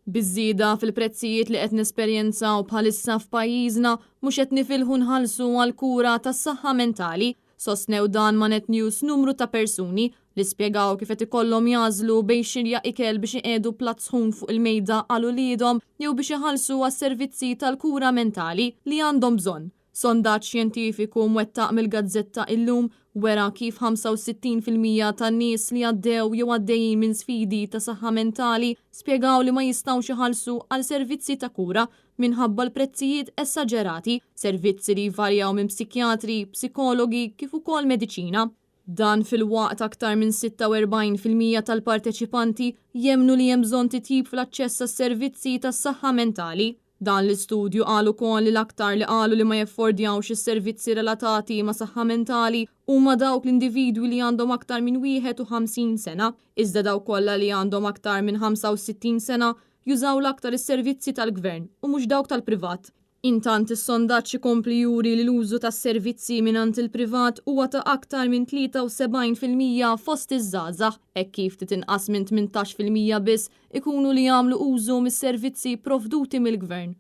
Biż-żieda fil-prezzijiet li qed nesperjenzaw bħalissa f'pajjiżna, mhux qed nifilħu nħallsu għall-kura tas-saħħa mentali. Sostnew dan ma' Net News numru ta' persuni li spjegaw kif qed ikollhom jagħżlu bejn xirja ikel biex iqiegħdu platt sħun fuq il-mejda għal uliedhom jew biex iħallsu għas-servizzi tal-kura mentali li għandhom bżonn. Sondaġġ xjentifiku mwettaq mill-gazzetta Illum wera kif 65% tan-nies li għaddew jew għaddejjin minn sfidi ta' saħħa mentali spjegaw li ma jistgħux iħallsu għal servizzi ta' kura minħabba l-prezzijiet esaġerati, servizzi li jvarjaw minn psikjatri, psikologi kif ukoll mediċina. Dan filwaqt aktar minn 46% tal-parteċipanti jemmnu li hemm bżonn titjib fl-aċċess għas-servizzi tas-saħħa mentali. Dan l-istudju qal ukoll li l-aktar li qalu li ma jaffordjawx is-servizzi relatati ma' saħħa mentali huma dawk l-individwi li għandhom aktar minn 51 sena, iżda dawk kollha li għandhom aktar minn 65 sena jużaw l-aktar is-servizzi tal-Gvern u mhux dawk tal-privat. Intant is-sondaġġ ikompli juri li l-użu tas-servizzi mingħand il-privat huwa ta' aktar minn 73% fost iż-żgħażagħ, hekk kif ftit inqas minn 18% biss ikunu li jagħmlu użu mis-servizzi provduti mill-Gvern.